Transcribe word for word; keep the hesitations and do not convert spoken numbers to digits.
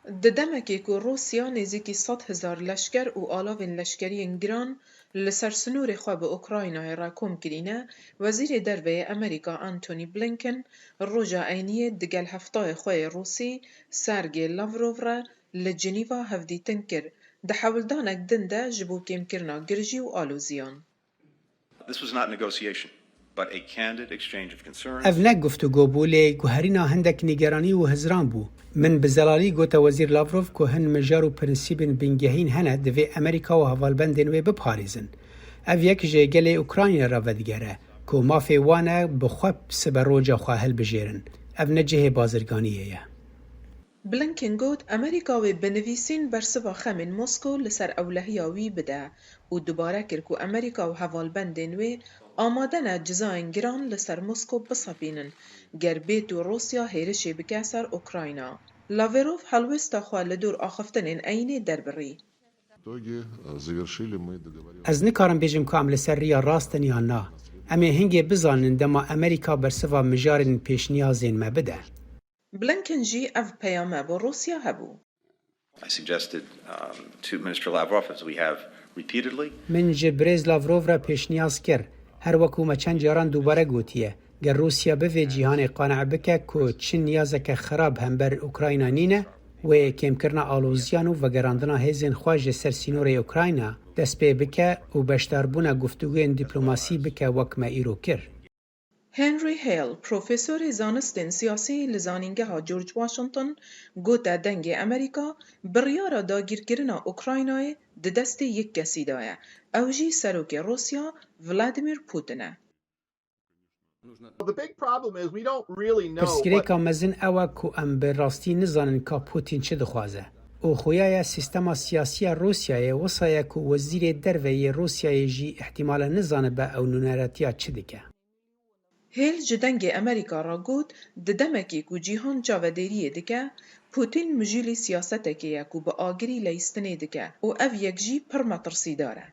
Di demekê ku Rûsya nêzîkî sed hezar leşker û alavên leşkeriyên giran li ser sînorê xwe bi Ukraynayê re kom kirîne, Wezîrê Derve yê Amerîka Antony Blinken roja eyniyê digel heftayê xwe yê Rûsî Sergey Lavrov re li Cinîva hevdîtin kir, di hewldanek din de ji bo kêmkirina girjî û aloziyan. This was not negotiation, but a candid exchange of concerns. Ev ne guftûgo bû, lê guherîna hindek nîgeranî û hizran bû. Min bi zelalî gote Wezîr Lavrov ku hin mijar û prensîbên bingehîn hene, divê Amerîka û hevalbendên wê biparêzin. Ev yek ji gelê Ukraynayê re vedigere, ku mafê wan e bi xwe siberoca xwe hilbijêrin. Ev ne cihê bazirganiyê ye. Blinken got, Amerîka wê bi nivîsîn bersiva xemên Moskow li ser ewlehiya wî bide û dubare kir ku Amerîka û hevalbendên wê amade ne cizayên giran li ser Moskow bisepînin, ger bê tu Rûsya hêrişê bike ser Ukrayna. Lavrov helwêsta xwe li dor axiftinên eynê derbirî. В итоге э, завершили мы договоренность. Ez nikarim bêjim ka em li ser riya rast in yan na. Em ê hingê bizanin dema Amerîka bersiva mijarên pêşniyazên me bide. Blinken jî ev peyame bo Rûsya hebû. I suggested um, to Minister Lavrov, as we have repeatedly, Min ji birêz Lavrov re pêşniyaz kir, her wekû me çend caran dubare gotiye, ger Rûsya bivê cîhanê qane bike ku çi niyazeke xirab hember Ukrayna nîne, wê kêmkirina aloziyan û vegerandina hêzên xwe ji ser sînorê Ukrayna dest pê bike û beşdarbûna guftûgoyên dîplomasî bike wek me îro kir. Henry Hale, profesorê zanistên siyasî li Zanîngeha George Washington, gote Dengê Amerîka biryara dagîrkirina Ukraynayê di destê yek kesî de ye, ew jî serokê Rûsya Vladimir Putin e. The big problem is we don't really know what Pirsgirêka mezin ew e ku em bi rastî nizanin ka Putin çi dixwaze. Û xuya ye sîstema siyasî ya Rûsyayê wisa ye ku wezîrê derve yê Rûsyayê jî îhtîmal e nizanibe ew nûneratiya çi dike. Hêl ji Dengê Amerîka re got, di demekê ku cîhan çavedêriyê dike, Putin mijûlî siyasetekê ye ku bi agirî leyîstinê dike û ev yek jî pir metirsîdar e.